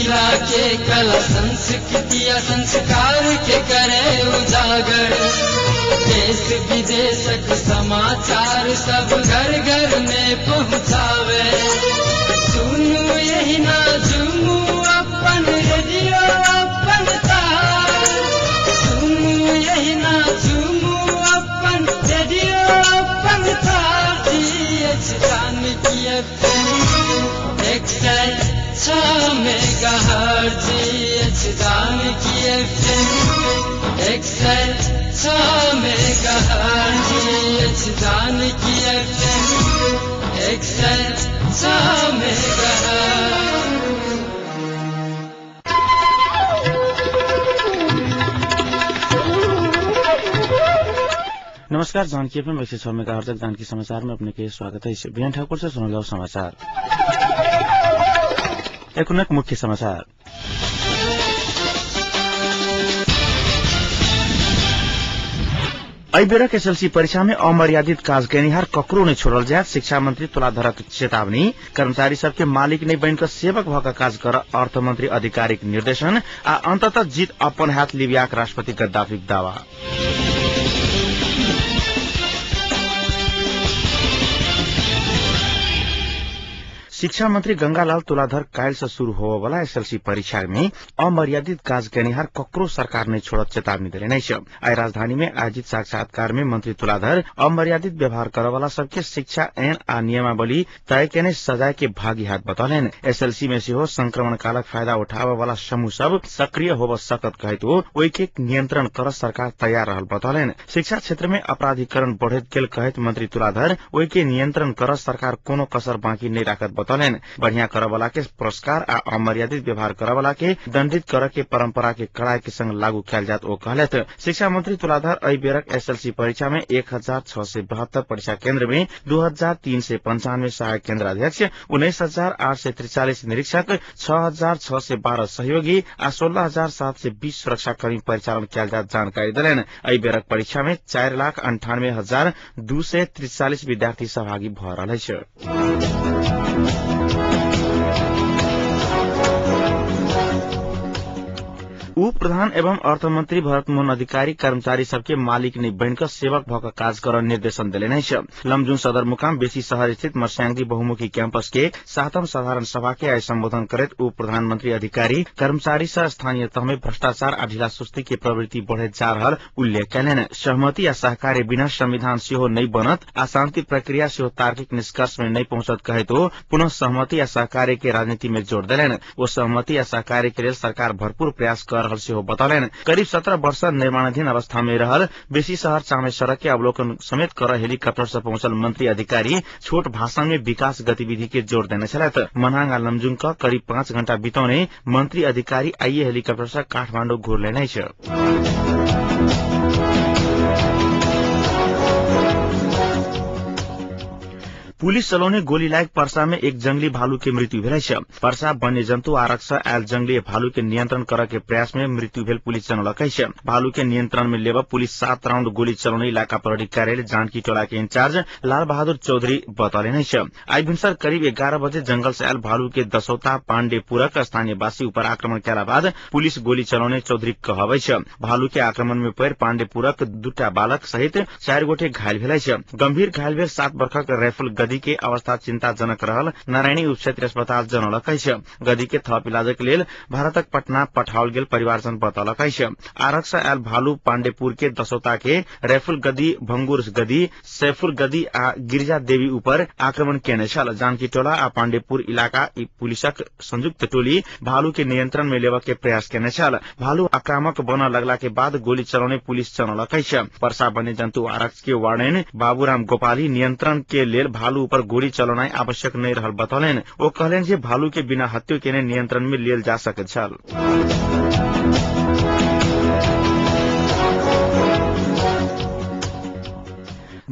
मिथिला के कला संस्कृति आ संस्कार के करे उजागर। देश विदेशक समाचार सब घर घर में पहुँचावे। सुनू यही ना झूमू अपन रेडियो अपन तार। सुनू यही ना झूमू अपन रेडियो अपन तार। Janaki FM 106 megahertz. Janaki FM 106 megahertz. Janaki FM 106 megahertz. नमस्कार, जानकी एफएम 106 मेगाहर्ट्ज जानकी समाचार में अपने के स्वागत है। बिहान ठाकुर से सुनल जाओ समाचार। एखुनक मुख्य समाचार। एहि बेरक एसएलसी परीक्षा में अमर्यादित काज केनिहार ककरो नहि छोड़ल जायत, शिक्षा मंत्री तुलाधरक चेतावनी। कर्मचारी सबके मालिक नहि बनि कऽ सेवक भऽ कऽ काज कर अर्थमंत्री अधिकारीक निर्देशन। आ अंततः जीत अपन हाथ लीबियाक राष्ट्रपति गद्दाफीक दावा। शिक्षा मंत्री गंगालाल तुलाधर काल्हि से शुरू होबयवला एसएलसी परीक्षा में अमर्यादित काज केनिहार ककरो सरकार नहि छोड़त चेतावनी देने अछि। आइ राजधानी में आयोजित साक्षात्कार में मंत्री तुलाधर अमर्यादित व्यवहार करयवला सबके शिक्षा ऐन आ नियमावली तय केने सजाय के भागी हाथ बतौलनि। एसएलसी में सेहो संक्रमण कालक फायदा उठाबय वाला समूह सब सक्रिय होबय सकत कहैत ओहि के नियंत्रण कर सरकार तैयार रहल बतौलनि। शिक्षा क्षेत्र में अपराधीकरण बढ़ैत गेल कहैत मंत्री तुलाधर ओहि के नियंत्रण कर सरकार कोनो कसर बाँकी नहि राखत बतौलनि। बढ़िया करवला के पुरस्कार आ अमर्यादित व्यवहार करवला के दंडित कर के परंपरा के कड़ाई के संग लागू कयल जात ओ कहलथि। शिक्षा मंत्री तुलाधर एहि बेरक एसएलसी परीक्षा में 1672 परीक्षा केन्द्र में 2395 सहायक केन्द्राध्यक्ष, 19,843 निरीक्षक, 6,612 सहयोगी आ 16,720 सुरक्षाकर्मी परिचालन कयल जात जानकारी देलनि। एहि बेरक परीक्षा में 4,98,243 विद्यार्थी सहभागी भऽ रहल अछि। उप प्रधान एवं अर्थमंत्री भरतमोहन अधिकारी कर्मचारी सबके मालिक नहि बनि कऽ सेवक भऽ कऽ काज करऽ निर्देशन देलनि अछि। लमजुङ सदरमुकाम बेसी शहर स्थित मर्स्याङ्दी बहुमुखी क्याम्पस के सातम साधारण सभा के आइ सम्बोधन करैत उप प्रधानमंत्री अधिकारी कर्मचारी से स्थानीय तह में भ्रष्टाचार आ ढिला सुस्ती के प्रवृत्ति बढ़ैत जा रहल उल्लेख कयलनि। सहमति आ सहकार्य बिना संविधान सेहो नहि बनत आ शान्ति प्रक्रिया सेहो तार्किक निष्कर्ष में नहि पहुंचत कहैत ओ पुनः सहमति आ सहकार्य के राजनीति में जोड़ देलनि। ओ सहमति आ सहकार्य के लेल सरकार भरपूर प्रयास कर रहल सेहो बतौलनि। करीब 17 वर्ष निर्माणाधीन अवस्था में रहल बेसी शहर चामे सड़क के अवलोकन समेत कर हेलीकॉप्टर से पहुंचल मंत्री अधिकारी छोट भाषण में विकास गतिविधि के जोड़ देने छलथि। मनाङ आ लमजुङ क करीब 5 घण्टा बितौने मंत्री अधिकारी आइए हेलीकॉप्टर से काठमाडौँ घुरलनि अछि। पुलिस चलौने गोली लाग पर्सा में एक जंगली भालू के मृत्यु भेल अछि। पर्सा वन्य जन्तु आरक्षक आयल जंगली भालू के नियंत्रण कर के प्रयास में मृत्यु भेल पुलिस जनौलक अछि। भालू के नियंत्रण में लेब पुलिस 7 राउंड गोली चलौने इलाका प्रहरी कार्यालय जानकी टोला के इंचार्ज लाल बहादुर चौधरी बतौलनि अछि। आइ भिनसर करीब 11 बजे जंगल से आयल भालू के दसौता पाण्डेपुरक स्थानीयवासी ऊपर आक्रमण कयला बाद पुलिस गोली चलौने चौधरी कहब अछि। भालू के आक्रमण में पड़ि पाण्डेपुरक 2 बालक सहित 4 गोटे घायल भेल अछि। गंभीर घायल भेल 7 वर्षक राइफल गदी के अवस्था चिंताजनक रहल नारायणी उप क्षेत्रीय अस्पताल जनौलक अछि। गदी के थप इलाजक लेल भारतक पटना पठाओल गेल परिवारजन बतौलक अछि। आरक्षक आयल भालू पाण्डेपुर के दसौता के राइफल गदी, भंगुर गदी, सैफुल गदी आ गिरिजा देवी ऊपर आक्रमण केने छल। जानकी टोला आ पाण्डेपुर इलाका पुलिसक संयुक्त टोली भालू के नियंत्रण में लेबऽ के प्रयास केने छल। भालू आक्रामक बनऽ लगला के बाद गोली चलौने पुलिस जनौलक अछि। पर्सा वन्य जन्तु आरक्षक के वार्डेन बाबूराम गोपाली नियंत्रण के लेल भालू ऊपर गोली चलौनाइ आवश्यक नहि रहल बतौलनि। ओ कहलनि जे भालू के बिना हत्यो केने नियंत्रण में लेल जा सकैत छल।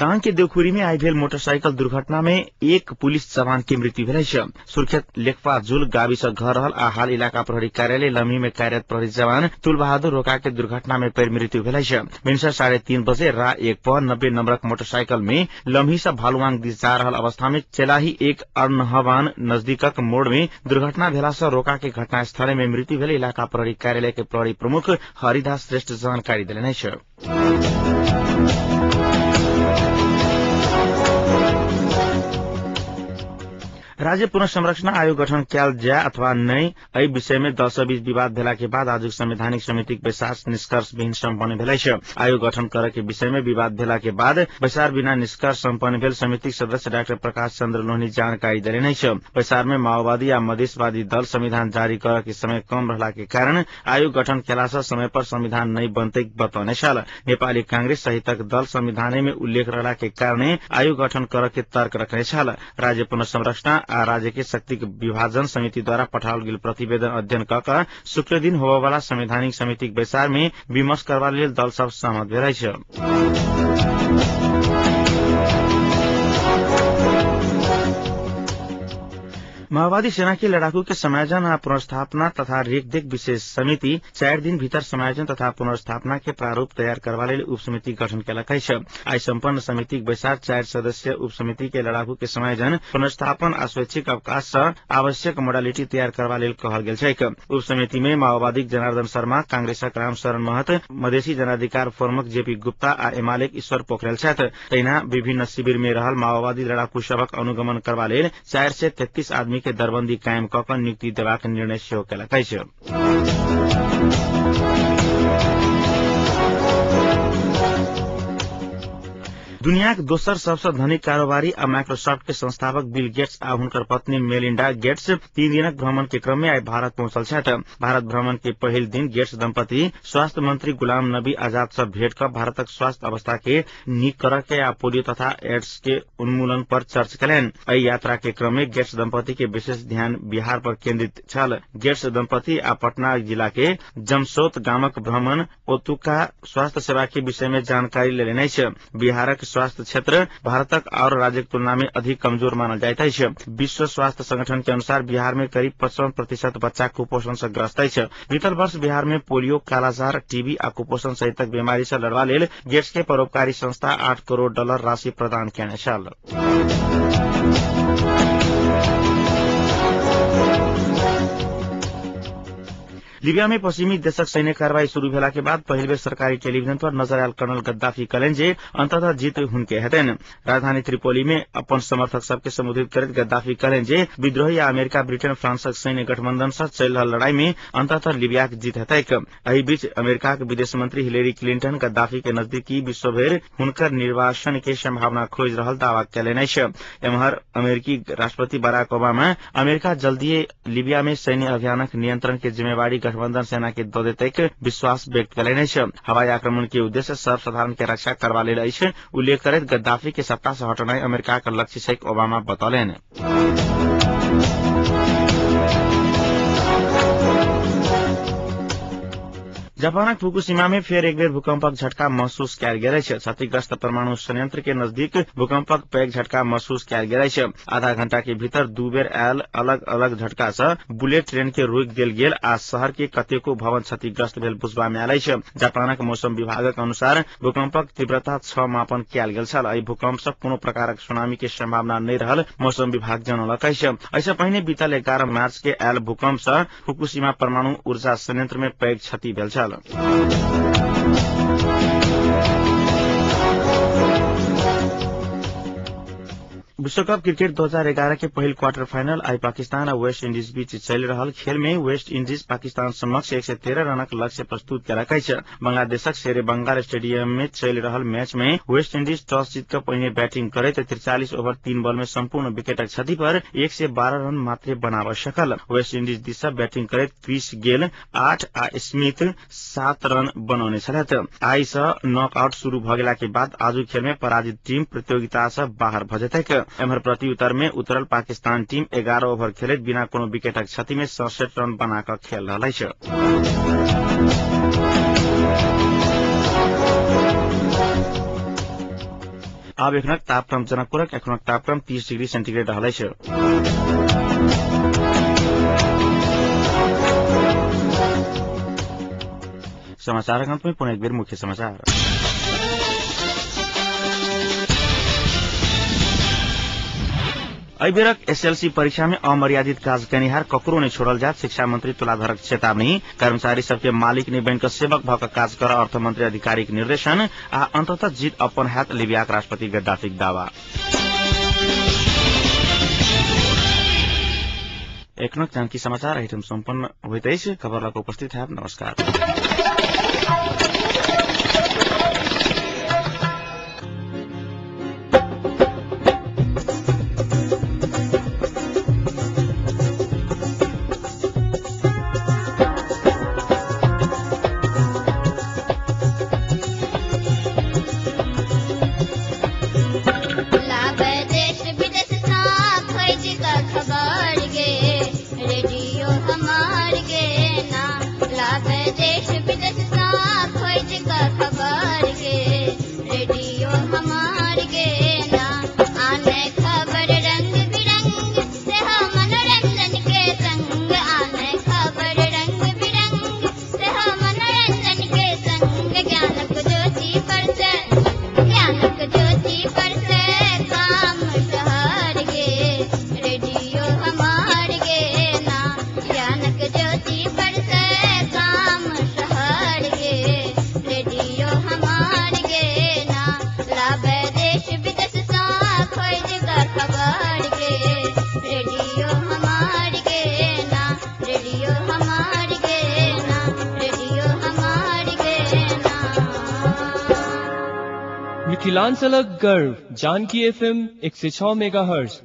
दाङ के देवखुरी में आई भेल मोटरसाइकिल दुर्घटना में एक पुलिस जवान के मृत्यु भेल अछि। सुर्खेत लेखपा जुल गाविस घर रहल आ हाल इलाका प्रहरी कार्यालय लम्ही में कार्यरत प्रहरी जवान तुलबहादुर रोका के दुर्घटना में पैर मृत्यु भेल अछि। भिनसर 3:30 बजे रा 1 प 90 नम्बरक मोटरसाइकिल में लम्ही से भालुवाङ दिस जा रहल अवस्था में चेलाही 1 अर्नहवान नजदीकक मोड़ में दुर्घटना भेला से रोका के घटनास्थल में मृत्यु भेल इलाका प्रहरी कार्यालय के प्रहरी प्रमुख हरिदास श्रेष्ठ जानकारी देलनि अछि। राज्य पुनर्संरचना आयोग गठन कयल जाय अथवा नहि, एहि विषय में दल बीच विवाद भेला के बाद आजुक संवैधानिक समितिक बैसार निष्कर्ष विहीन सम्पन्न भेल अछि। आयोग गठन करे के विषय में विवाद भेला के बाद बैसार बिना निष्कर्ष सम्पन्न भेल समितिक सदस्य डाक्टर प्रकाश चन्द्र लोहनी जानकारी देलनि अछि। बैसार में माओवादी आ मधेशवादी दल संविधान जारी करे के समय कम रहला के कारण आयोग गठन केला से समय पर संविधान नहि बनतै बतौने छल। नेपाली कांग्रेस सहितक दल संविधान में उल्लेख रहला के कारण आयोग गठन करे के तर्क रखने छल। राज्य पुनर्संरचना आ राज्य के शक्ति विभाजन समिति द्वारा पठाओल गेल प्रतिवेदन अध्ययन क शुक्र दिन होबयवला संवैधानिक समितिक बैसार में विमर्श करबा लेल दल सब सहमत भेल अछि। माओवादी सेना के लड़ाकू के समायोजन आ पुनर्स्थापना तथा रेखदेख विशेष समिति 4 दिन भीतर समायोजन तथा पुनर्स्थापना के प्रारूप तैयार करबा लेल उपसमिति गठन केलक अछि। आइ सम्पन्न समितिक बैसार 4 सदस्यीय उपसमिति के लड़ाकू के समायोजन, पुनर्स्थापन आ स्वैच्छिक अवकाश सँ आवश्यक मोडालिटी तैयार करबा लेल कहल गेल छैक। उपसमिति में माओवादीक जनार्दन शर्मा, कांग्रेसक रामशरण महत, मधेसी जनाधिकार फोरमक जेपी गुप्ता आ एमालेक ईश्वर पोखरेल छथि। तहिना विभिन्न शिविर में रहल माओवादी लड़ाकू सभक अनुगमन करबा लेल 433 आदमी के दरबंदी कायम क क नियुक्ति देबाक निर्णय सेहो केलक अछि। दुनियाक दोसर सबसँ धनिक कारोबारी आ माइक्रोसॉफ्ट के संस्थापक बिल गेट्स आ हुनकर पत्नी मेलिंडा गेट्स 3 दिनक भ्रमण के क्रम में आइ भारत पहुंचल छथि। भारत भ्रमण के पहिल दिन गेट्स दंपति स्वास्थ्य मंत्री गुलाम नबी आजाद से भेंट क भारतक स्वास्थ्य अवस्था के नीक करऽ के आ पोलियो तथा एड्स के उन्मूलन पर चर्चा कयलनि। एहि यात्रा के क्रम में गेट्स दंपति के विशेष ध्यान बिहार पर केंद्रित छल। गेट्स दंपति आ पटना जिला के जमसोत गामक भ्रमण ओतुका स्वास्थ्य सेवा के विषय में जानकारी लेलनि अछि। बिहारक स्वास्थ्य क्षेत्र भारतक और राज्यक तुलना में अधिक कमजोर मानल जाइत अछि। विश्व स्वास्थ्य संगठन के अनुसार बिहार में करीब 55% बच्चा कुपोषण से ग्रस्त अछि। बीतल वर्ष बिहार में पोलियो, कालाजार, टीबी आ कुपोषण सहितक बीमारी से लड़बा लेल गेट्स के परोपकारी संस्था $8 करोड़ राशि प्रदान केने छल। लीबिया में पश्चिमी देशक सैन्य कार्रवाई शुरू भेला के बाद पहिल बेर सरकारी टेलीविजन पर नजर आयल कर्नल गद्दाफी कहलनि जे अंततः जीत हुनके हेतनि। राजधानी त्रिपोली में अपन समर्थक सबके संबोधित करैत गद्दाफी कहलनि जे विद्रोही आ अमेरिका, ब्रिटेन, फ्रांसक सैन्य गठबंधन सँ चलि रहल लड़ाई में अंततः लीबियाक जीत हेतैक। एहि बीच अमेरिकाक विदेश मंत्री हिलेरी क्लिंटन गद्दाफी के नजदीकी विश्वभरि हुनकर निर्वासन के संभावना खोजि रहल दावा कयलनि अछि। एम्हर अमेरिकी राष्ट्रपति बराक ओबामा अमेरिका जल्दीए लीबिया में सैन्य अभियानक नियंत्रण के जिम्मेवारी गठबंधन सेना के दऽ देतैक विश्वास व्यक्त कयलनि अछि। हवाई आक्रमण के उद्देश्य सर्वसाधारण के रक्षा करबा लेल अछि उल्लेख करैत गद्दाफी के सत्ता से हटनाइ अमेरिकाक लक्ष्य छैक ओबामा बतौलनि। जापानक फुकुशिमा में फेर एक बेर भूकंपक झटका महसूस कयल गेल अछि। क्षतिग्रस्त परमाणु संयंत्र के नजदीक भूकंपक पैघ झटका महसूस कयल गेल अछि। आधा घंटा के भीतर 2 बेर आयल अलग अलग झटका से बुलेट ट्रेन के रोकि देल गेल आ शहर के कतेको भवन क्षतिग्रस्त भेल बुझबा में आयल अछि। जापानक मौसम विभागक अनुसार भूकंपक तीव्रता 6 मापन कयल गेल छल। एहि भूकंप सँ कोनो प्रकारक सुनामी के संभावना नहि रहल मौसम विभाग जनौलक अछि। एहिसँ पहिने बीतल 11 मार्च के आयल भूकंप सँ फुकुशिमा परमाणु ऊर्जा संयंत्र में पैघ क्षति भेल छल। विश्वकप क्रिकेट 2011 के पहिल क्वार्टर फाइनल आइ पाकिस्तान आ वेस्ट इंडीज बीच चलि रहल खेल में वेस्ट इंडीज पाकिस्तान समक्ष 113 रनक लक्ष्य प्रस्तुत केलक अछि। बांग्लादेशक शेरे बंगाल स्टेडियम में चलि रहल मैच में वेस्ट इंडीज टॉस जीत कऽ पहिने बैटिंग करैत 43 ओवर 3 बॉल में संपूर्ण विकेटक क्षति पर 112 रन मात्रे बनाबऽ सकल। वेस्ट इंडीज दिस सँ बैटिंग करैत क्रिस गेल 8 आ स्मिथ 7 रन बनौने छलथि। आइ सँ नॉकआउट शुरू भऽ गेला के बाद आजुक खेल में पराजित टीम प्रतियोगिता सँ बाहर भऽ जेतैक। एम्हर प्रत्युत्तर में उतरल पाकिस्तान टीम 11 ओवर खेलैत बिना कोनो विकेटक क्षति में 67 रन बना कऽ खेल रहल अछि। अब एखनक तापक्रम जनकपुरक एखनक तापक्रम 30 डिग्री सेन्टिग्रेड रहल अछि। समाचारक अंत में पुनः एक बेर मुख्य समाचार। एहिबेरक एसएलसी परीक्षा में अमर्यादित काज कयनिहार ककरो नहि छोड़ल जायत, शिक्षा मंत्री तुलाधरक चेतावनी। कर्मचारी सबके मालिक नहि बनि कऽ सेवक भऽ कऽ काज कर, अर्थमंत्री अधिकारीक निर्देशन। आ अंततः जीत अपन हैत, लीबियाक राष्ट्रपति गद्दाफीक दावा। एखनक जानकी समाचार एहिठाम सम्पन्न होइत अछि। खबर लऽ कऽ उपस्थित हैब। नमस्कार। मिथिलांचलक गर्व जानकी एफएम 106 मेगाहर्ट्ज।